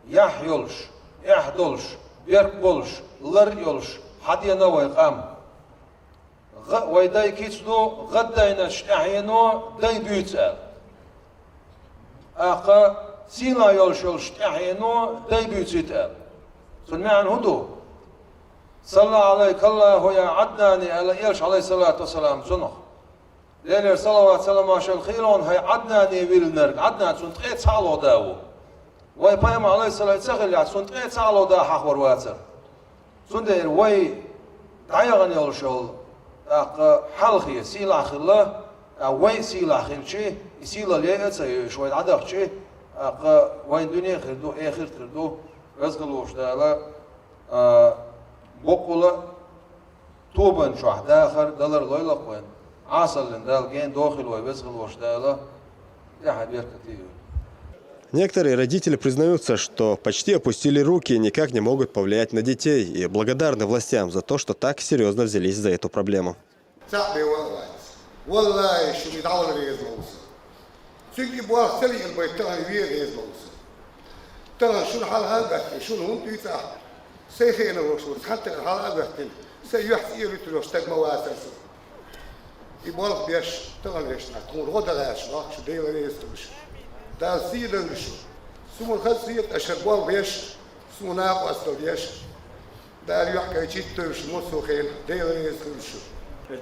яхь йолуш, эхь долуш, берк болуш, лар а йолуш, хьадеана вайн къам. ГӀа-, вай дай кица ду, гӀаддайначу тӀаьхьено дай буьйцу аьлла. ТӀаккха сийлахь йолуш йолуш тӀаьхьено дай буьйцийта аьлла. Цуьнан маьӀна хӀун ду? «Салла Ӏалайкаллаху я Ӏаднани», аьлла Элчано, Ӏалайхиссалату вассалам, цунах. Делера салават-саламаш хуьлда хьуна, хӀай Ӏаднане виллинарг, Ӏаднан цунна ткъе цхьалгӀа да ву. Вайн пайхамар, Ӏалайхиссалам, ца хиллехь, цунна ткъе цхьалгӀа да хьахор вацара. Цундела вай дӀаяхана йолуш йолу, тӀаккха хьалхе сийлахь хилла, тӀаккха вай сийлахь хилчи, и сийлалла яйа а ца йойуш, вай дӀадахчи, тӀаккха вайн дуьне а хир ду, эхарт а хир ду, веза волчу Дала, а, боккъала а тобанна чохь дахар далар лойла-кх вайн. Ӏасаллин Дала гена дохийла вай, веза волчу Дала, тӀаьхье беркате а йойла. Некоторые родители признаются, что почти опустили руки и никак не могут повлиять на детей, и благодарны властям за то, что так серьезно взялись за эту проблему. Цхьаъ бен вала вац. Валлахьи, шуна дӀавала реза ма ву со. Цуьнга и болх ца лиъна бен тахана ве реза ма ву со. Тахана шуна хьалха а гатта, шуна хӀунда дуьйцу ахь? Сайн хеана волуш ву, цхьана тахана хьалха а гатта, сайн юьхь цӀера вуьтур йолуш стаг ма вацара со. И болх беш, тахана вешна, тхуна гӀо дан гӀерташ боху шу, Дела реза хуьлуш. Далла сий лойла шу. Суна хаза хета аша хӀара болх беш, суна накъосталла деш. Дала юьхь кхечийтийла шу массо а хенахь, Дела реза хуьлда шу.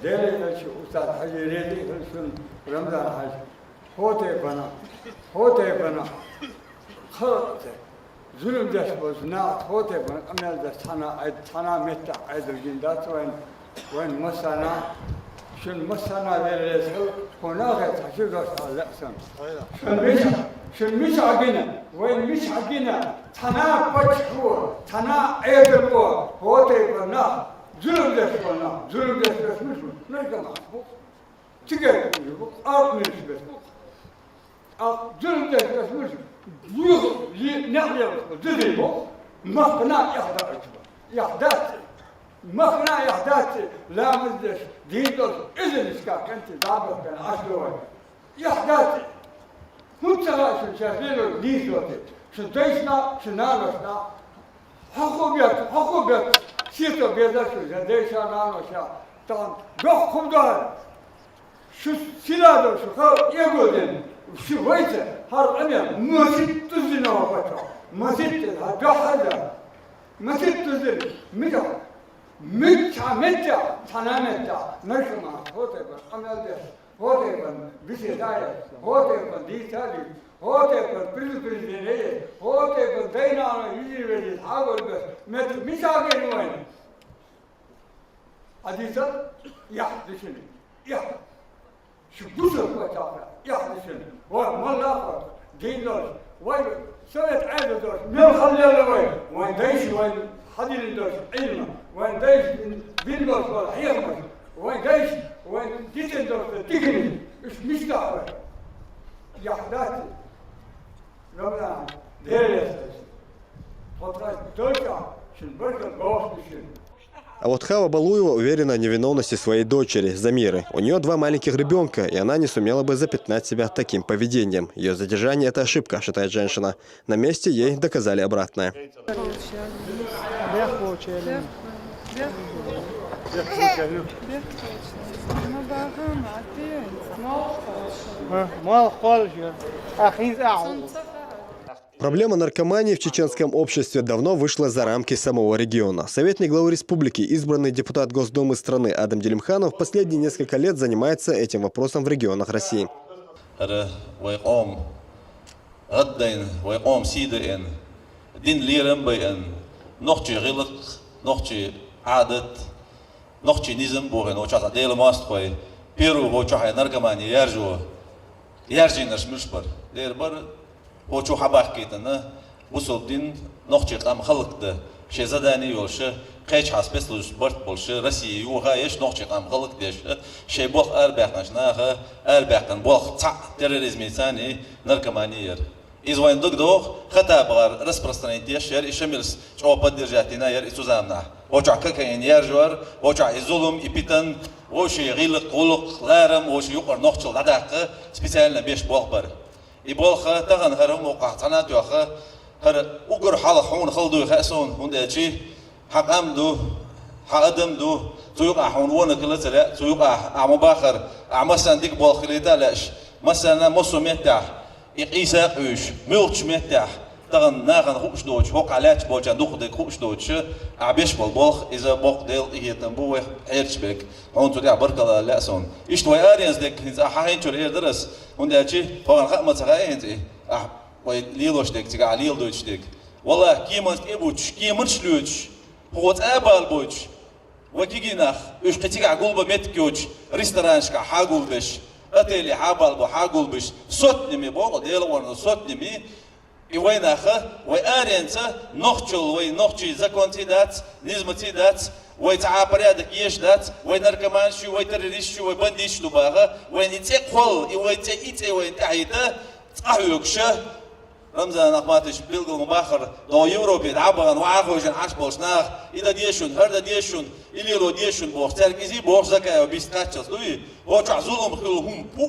Делан элча устаз Хьаьжи, реза хуьлда шуна, Рамзан-Хьаьжа. ХӀокху тайпана, хӀокху тайпана халкъ, зулам деш болчу наха хӀокху тайпана къамел деш цхьана а, цхьана а меттехь Ӏедал гина дац вайна, вайна массарна а. Шуна массарна а Дела реза хуьлда, хӀунда аьлча цхьа ши дош ала лаьа сан. Шуна мичахь, шуна мичахь гина, вайна мичахь гина, цхьана а паччахьо, цхьана а Ӏедало, хӀокху тайпана нах, зулам деш болу нах, зулам деш берш муьлш бу, наркоманаш бу, цигаретташ бу, алкъа муьлш берш бу. ТӀаккха зулам деш берш муьлш бу, юха некъ лелош бу, зударий бу, махкана а эхь дац. Эхь дац. Махкана а эхь дац, ламаз деш, дийна долуш, иза миска кӀентий дӀа а бахкана Ӏаш ду вай. Эхь дац. ХӀунда ца хаьа шуна шаьш лелорг нийса доций? Шун дайшна, шун наношна. Хьо хӀун бетта, хьо хӀун бетта, сийсаза беза шуна шайн дайша, наноша. Тахана доккха хӀума ду хӀара. Шу силадо, шу халкъ эго дина, шу вайца, хӀара къамел, масийтта дуззина хӀокхо, масийтта, хӀара дуьххьара дан. Масийтта дуззина, мичахь, мичахь меттехь, цхьана а меттехь, наркоман, хӀокху тайпана къамел деш, хӀокху тайпана беседа а еш, хӀокху тайпана дийца а дуьйцу, хӀокху тайпана предупреждение а еш, хӀокху тайпана дай-нана, йижарий-вежарий хьагор беш, меттиг мичахь гина вайна? Хьадийцал, эхь ду шуна, эхь. Шу гусар пачхьалкх, эхь ду шуна. Вай малла а, дийна долуш, вай совет Ӏедал долуш, мел хала лелла вай, вайн дайша вайна хьадиллина долуш Ӏилма, вайн дайша бина болуш болу хьехамаш, вайн дайша вайна дитина долуш диканаш, уьш мичахь вай? Эхь дац. Рамзан, Дела реза хуьлда шуна. Тхо тхан долчохь шуна баркалла бохуш ду шуна. А вот Хава Балуева уверена в невиновности своей дочери, Замиры. У неё два маленьких ребёнка, и она не сумела бы запятнать себя таким поведением. Её задержание — это ошибка, считает женщина. На месте ей доказали обратное. Проблема наркомании в чеченском обществе давно вышла за рамки самого региона. Советник главы республики, избранный депутат Госдумы страны Адам Делимханов последние несколько лет занимается этим вопросом в регионах России. ХӀара вай къоман гӀаддайна, вай къоман сий дайна, дин лерам байъина, нохчийн гӀиллакх, нохчийн Ӏадат, нохчийн низам бохийна, вочохь цхьа Делан мостагӀий, первый вочохь хьайн наркомани яржо, яржийнарш муьлш бара? Дера бара, вочу хьабахкийтина, бусалба дин нохчийн къам хӀаллакдан шен задани йолуш, кхечахьа спецслужбаш барт болуш, Россия юха а еш нохчийн къам хӀаллакдеш, шайн болх арабаьккхинчу наха арабаьккхина болх цхьаъ терроризмица а, наркомани яра. Иза вайн дог доху, ХаттабгӀар распространить деш яра, и Шамилс чӀогӀа поддержать дина яра и цу заманахь. Вочохь кокаин яржор, вочохь и зулам, и питан, вовшийн гӀиллакх, гӀуллакх, ларам, вовшийн юкъара нохчалла дӀадаккха специально беш болх бара. И болх тахана хӀара хӀума вукхахь цхьана а тоьхна, хӀара уггар хьалха хьуна хала дуй хаьа суна, хӀунда аьлча хьан къам ду, хьан адам ду, цу юкъахь хьуна вониг хила ца лаьа, цу юкъахь ахьа ма-баххара, ахьа массарна дика болх хилийта а лаьаш, массарна а массо а меттехь и къийса а къуьйсуш, муьлххачу меттехь, тахана нахана хууш доцуш, хӀокхахь лаьтташ болчарна дукхах дерг хууш доцуш, ахьа беш болу болх, иза боккха Делан къинхетам бу вайх хьерчаберг. Хьуна цу тӀехь баркалла ала лаьа суна. Иштта вай аренца дерг хӀинца ахьа хьахийначуьра эр дара ас, хӀунда аьлча хӀокхуьнан хаа ма ца хаьа хӀинца и, ахь вай лелош дерг, цигахь леладойтуш дерг. Валлахь, кеманца тӀе а буьтуш, кеманаш а лоьцуш, хӀокхо цӀа а балабойтуш, вай кегий нах, уьш кхин цигахь гулбан меттиг йоцуш, ресторанашкахь хьагулбеш, отеле хьабалабо хьагулбеш, сотнями боху, Делан гӀоьнца сотнями, и вай наха, вай аренца, нохчалла вай нохчийн законций дац, низамций дац, вай цхьа а порядок еш дац, вай наркоманаш ю, вай террористаш ю, вай бандиташ ду баха, вайна и цӀе кхолла, и вай цӀе, и цӀе вайна тӀаьхьийта, цӀа хьоьгуша, Рамзан Ахматович билгал ма бахара, догӀа Европе дӀа а бахана, ваӀахой шун Ӏаш болчу наха, и дан деза шуна, хӀара дан деза шуна, и лело деза шуна бохуш, цаьрга иза а бохуш, Закаев бист кхаччалц дуй? ХӀокху чохь зулам хилла хӀума пу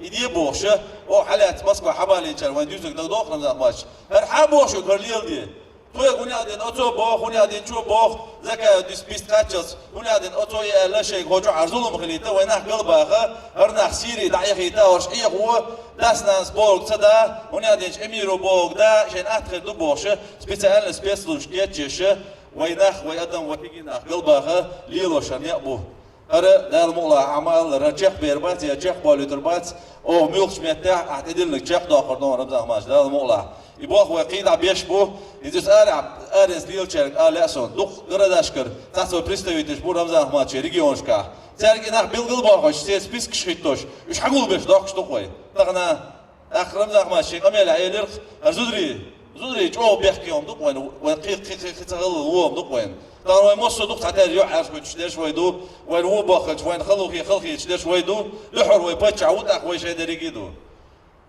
а, и де бохуш, о, хьалаьцна Москва хьабалийначара вайн дуьйцург дан доху, Рамзан Ахматович? ХӀара хьан бохуш ю, хӀара леладе? Тхоьга хӀунда дина оцо боху, хӀунда динчо боху, Закаев бист кхаччалц, хӀунда дина оцо и аьлла шайга, хӀокху чохь зулам хилийта, вайн нах галбаха, хӀара нах Сири дӀаэхийта, хӀорш Ӏехо, дас-нанас бохург ца да, хӀунда динчу Эмиро бохург да, шайна атта хир ду бохуш, специально спецслужбаш кечъеш, вайн нах, вайн адам, вайн кегий нах галбаха лелош хӀара некъ бу. ХӀара, Дала мукъалахь, Ӏама аллара, хӀара чекхбер бац, я чекхболуьйтур бац, оха муьлххачу меттехь ахь тӀедиллинарг чекхдоккхур ду, Рамзан Ахматович, Дала мукъалахь. И боху вай кхин дӀа беш бу, иза аса арахь, аренца лелачаьрга ала лаьа суна, дукха гарадашкара цхьацца представителаш бу, Рамзан Ахматович, регионашкахь. Цаьрга и нах билггал а бохуьйтуш, церан спискаш хӀиттош, уьш хьагулбеш дохкуш ду-кх вай. Тахана ТӀаккха Рамзан Ахматович шен къамелехь элира: «ХӀара зударий, зударий чӀогӀа бехке хӀума ду-кх вайна, вайн кхин, кхин, кхин, кхин ца хала ло хӀума ду-кх вайна. Тахана вайн массо а дукха цхьатерра юьхьӀаьржа хӀуьттуш дерш вай ду, вайна вон боххуьйтуш, вайна хала хи-, хала хеташ дерш вай ду, дуьххьара вай паччахь ву, тӀаккха вай шайн дерриге а ду».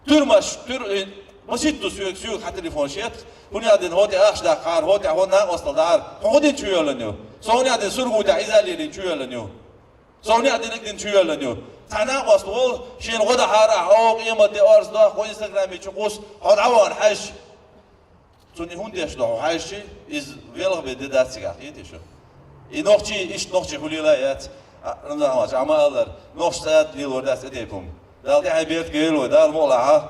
Туьрмаш, туьр-, э, масийтта ду соьга, соьга хьан телефон шетта, хӀунда дина хӀокху тӀе ахча даккхахьара, хӀокху тӀе хӀокху накъосталла дахьара, хьо хӀун дина чу йоьллина ю? Со хӀунда дина сургу тӀехь иза а лелийна чу йоьллина ю? Со хӀунда динарг дина чу йоьллина ю? Цхьа накъост волу, шена гӀо дахьара, хьо къематде орца дохку, хьо инстаграме чу кхуссу, хьо дӀавахана хьаьжча. Цунна и хӀунда деш ду хьо хьаьжча, иза велха бен де дац цигахь, хетий шу? И нохчий, иштта нохчий хӀун лела а яц, а, Рамзан Ахматович, Ӏама аллара, нохчашца цӀа лелор дац тӀетайпа хӀума. Дала тӀаьхье беркате йойла вай, Дала мукъалахь.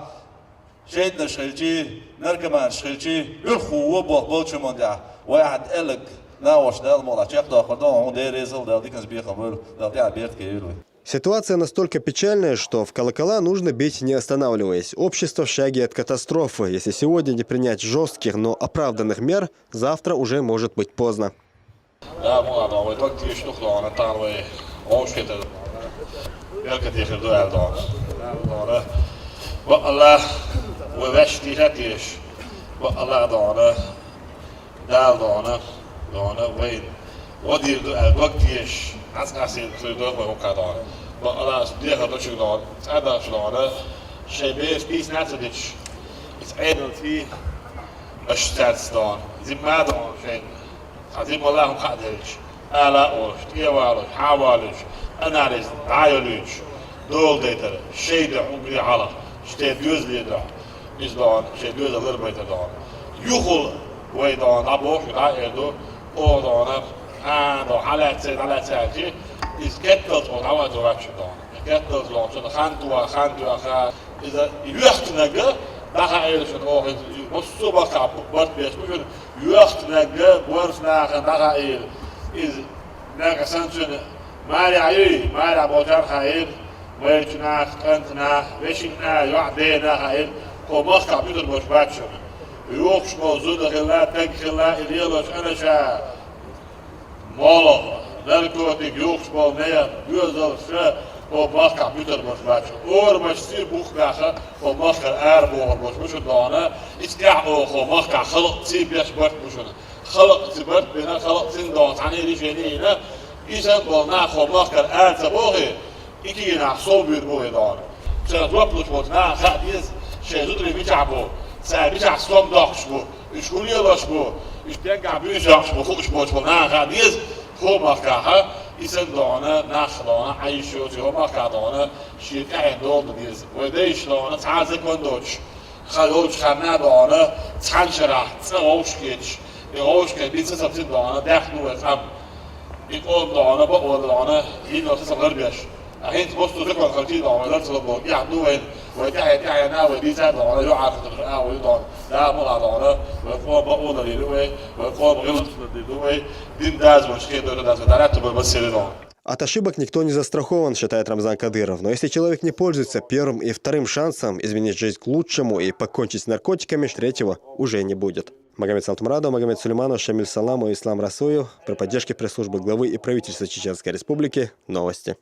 ШайтӀанаш хилчий, наркоманаш хилчий, уьрхуо боху болчу хӀуманна тӀехь, вай ахьа аьлларг накъост Дала мукъалахь чекхдоккхур ду, хьуна Дела реза хуьлда, Дала диканца бехам бойла, Дала тӀаьхье беркате йойла вай. Ситуация настолько печальная, что в колокола нужно бить, не останавливаясь. Общество в шаге от катастрофы. Если сегодня не принять жёстких, но оправданных мер, завтра уже может быть поздно. Да, муха догӀу, вай дог тешаш ду-кх догӀу, тахана вай вовшахкхетар беркате хир ду аьлла догӀу. ДогӀу, бакъалла, вай ваьш тешаш а тешаш, бакъалла догӀу, Дала догӀу, догӀу, вайна гӀо дийр ду аьлла дог тешаш, хьаьнца къастийна хир ду вай хӀокху догӀу. Бакъалла, аса дехар ду шуьга догӀу, цӀа а дахча догӀу, шайн бераш дийцина а ца дича, иза Ӏедалца, аша цаьрца догӀу, зимма а догӀу шайна. Цхьа зимма лахьа хӀума хаа делча, ала а олуш, тӀе а валуш, хьа а валуш, анализ дӀа а йолуьйтуш, доладайтар, шайн дуьхьа уггаре а хьалха, шен доьзале дуьхьа, иза догӀу, шайн доьзал ларбайтар догӀу. Юхула вай догӀу, дӀабохуш дӀа а эр ду, оха догӀу, а, догӀу, хьалаьццай, дӀалаьццай аьлча, иза кетталц оха дӀаван ду вац шуна догӀу. Кетталц догӀу, шуна хан тоха, хан тоьхна, иза йоьхкинарг дӀахаийла шуна оха, иза массо а баккхахь барт беш бу шуна, йоьхкинарг боьрша нахана дӀахаийла. Иза нагахь санна цуьнан марехь юй, марехь болчарна хаийла, майрачу наха, кӀантана, вешина, йоӀ-дена хаийла, кху махкахь буьтур болуш бац шуна. Юхкуш болу зуда хилла, таг хилла, и лелош анаша, молха, наркотик юхкуш болу нехан доьзалша кху махкахь буьтур болуш бац шуна. Орамаш сий бух баьхна, кху махкара арабохур болуш бу шуна догӀу, иза тӀаьхьа оха кху махкахь халкъ ций беш барт бу шуна. Халкъ ций барт бина, халкъ цин догӀу цхьаьна решени йина, и санна болу нах кху махкара ара ца бохий, и кегий нах сов буьйр бу вай догӀу. Цара жоп луш болчу наха хаа деза, шайн зударий мичахь бу, цара мичахь стом доккхуш бу, уьш хӀун лелош бу, уьш денгахь буьйса йоккхуш бу хууш болчу болу наха хаа деза, кху махкахь, и санна догӀу, нах догӀу, Ӏайша йоцу, кху махкахь догӀу, шен тӀаьхье долу деза. Вай дайша догӀу, цхьа а закон доцуш, хан йолчу ханна а догӀу, цхьана шарахь цӀа вовшахкхеташ, и вовшахкхетта дийца сацина догӀу, даьхна ду вай къам. И къоман догӀу, бакъо догӀу, йина йолу сацам ларбеш. Ткъа хӀинца массо а закон хилчий догӀу, вай лар ца ло боху, эхь ду вайна, вай тӀаьхье-тӀаьхье а вай дийца а догӀу, юкъахь хӀуттур а вай ду догӀу. Да, муха догӀу, вай къоман бакъо далийр ду вай, вай къоман гӀиллакхаш далийр ду вай, дин дозанаш кхетадо дацара, дӀалаьттар бара массеран догӀу. От ошибок никто не застрахован, считает Рамзан Кадыров. Но если человек не пользуется первым и вторым шансом изменить жизнь к лучшему и покончить с наркотиками, третьего уже не будет. Магомед Салтмурадов, Магомед Сулейманов, Шамиль Саламов, Ислам Расуев при поддержке пресс-службы главы и правительства Чеченской Республики. Новости.